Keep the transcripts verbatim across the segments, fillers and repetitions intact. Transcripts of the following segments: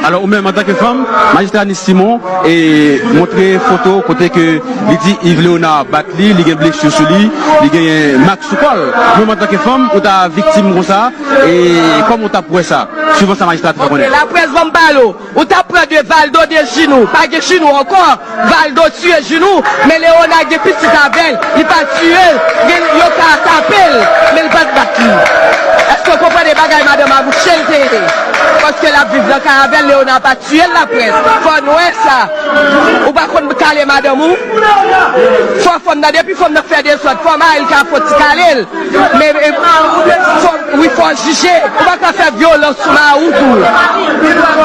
Alò, ou menm, antanke fanm, majistra Nice Simon e montre foto kote ke li di Yves Léonard bat li, li gen blesi sou li, li genyen mak sou kò l. Ou menm, antanke fanm, ou ta viktim konsa, e kòman ou t ap wè sa, swivan sa majistra te fè konnen? Laprès, ban m pale w. Ou t ap pran de Valdo de Jinou. Pa gen Jinou ankò. Valdo tiye Jinou, men Leona gen pitit avè l. Li pa tiye l, gen, yo ka tape l, men li pa t bat li. Èske w konprann? E bagay madanm avouche l te ye. Paske l ap viv nan kay avè l, Leona pa tiye l, Laprès. Fò n wè sa. Ou pa konn kale madanm ou? Fò fanm nan, depi fanm nan fè dezòd, fò mari l ka fò ti kale l. Men, e, fò, wi, fò jije. Ou pa ka fè vyolans sou mari w tou.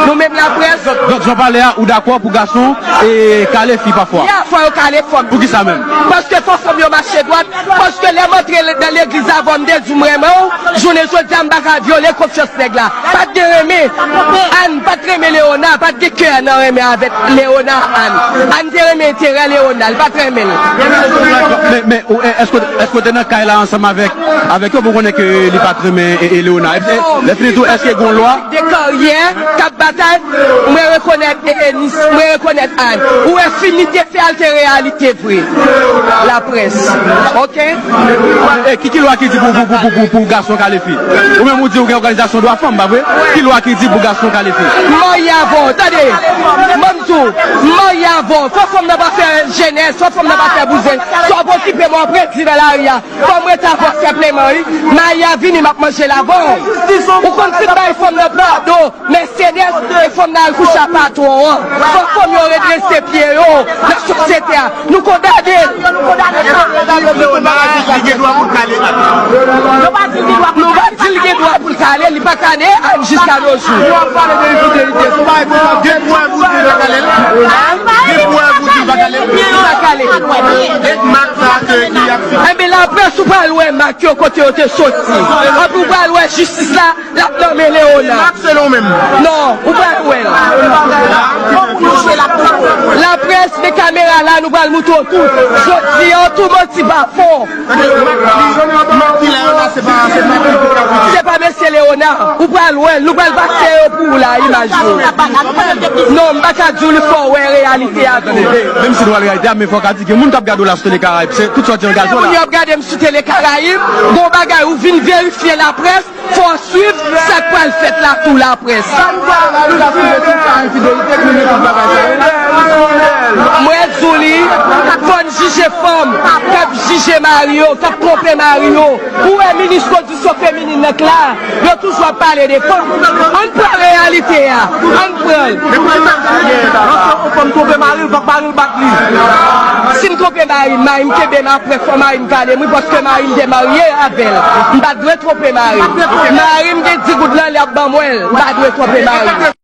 Nou menm Laprès. Donk, jan w pale a, ou dakò pou gason e kale fi pafwa? Ya, fò yo kale fanm. Poukisa menm? Paske fò fanm yo mache dwat. Paske lè m antre nan legliz avan, m te di w m renmen w, jounen jodi a, m pa ka vyole konfyans nèg la. Pa t gen renmen. Ann pa t renmen Leona, pa t gen kè nan renmen avèk Leona, Ann. Ann te renmen enterè Leona, li pa t renmen l. Men, men, ou, èske, èske w te nan kay la ansanm avèk, avèk yo pou w konnen ke li pa t renmen e, e Leona? E, e, lè fini tou, èske gen yon lwa? De karyè, k ap batay, mwen rekonèt e, e, Nis, mwen rekonèt Ann. Ou wè fim li te fè a, l te reyalite vre. Laprès. Oke? E ki, ki lwa ki di pou, pou, pou, pou, pou, pou gason kale fi? Ou menm ou di ou gen òganizasyon dwa fanm, pa vre? Ki lwa ki di pou gason kale fi? M marye avè w, tande. Ban m di w, m marye avè w. Fò fanm nan pa fè jenès, fò fanm nan pa fè bouzen. Sa w ap okipe m, w ap redi nan lari a. Fò m ret avè w senpleman, wi. Mari a vini, m ap manje l avè w. Ou konn fin bay fanm nan pado, Mèsedès, e fanm nan al kouche a patwon an. Fò fanm yo redrese pye yo nan sosyete a. Nou kondane l. Li gen dwa pou l kale. Nou pa di l gen dwa pou l kale, li pa kale, a, jiska no jou. Gen prèv ou di l pa kale? Gen prèv ou di l pa kale? Li pa kale. E mak sa ke li ap fini. Enben, Laprès, ou pral wè mak yo kote yo te soti. Anpi ou pral wè jistis la, l ap nan men Leona. Mak selon ou menm? Non, ou pral wè l. Laprès, men kamera la, nou pral moutre w tout. Jodi a, tou manti pa fon. Se pa mesye Leona. Ou pral wè l. Nou pral pase yo pou ou la, imaj yo. Non, m pa ka di w li fò w wè reyalite a tou. Menm si nou wè reyalite a, men fò w ka di gen moun k ap gade w la sou Tele Karayib. Se tout sa w di angaje w la. Moun yo ap gade m sou Tele Karayib, gon bagay ou vin verifye Laprès, fò w swiv sa k pral fèt la tou Laprès. Mwen di w li, fò n jije fanm k ap jije mari yo, k ap twonpe mari yo. Ou wè minis kondisyon feminin nan k la, yo toujou ap pale de fanm. Ann pran reyalite a, ann pran l. Lòske yon fanm twonpe mari l, fòk mari l bat li. Si m twonpe mari m, mari m kenbe m apre, fò mari m kale m wi, paske mari m te marye avè l. M pa dwe twonpe mari m. Mari m gen di goud nan li ap ban mwen l. M pa dwe twonpe mari m.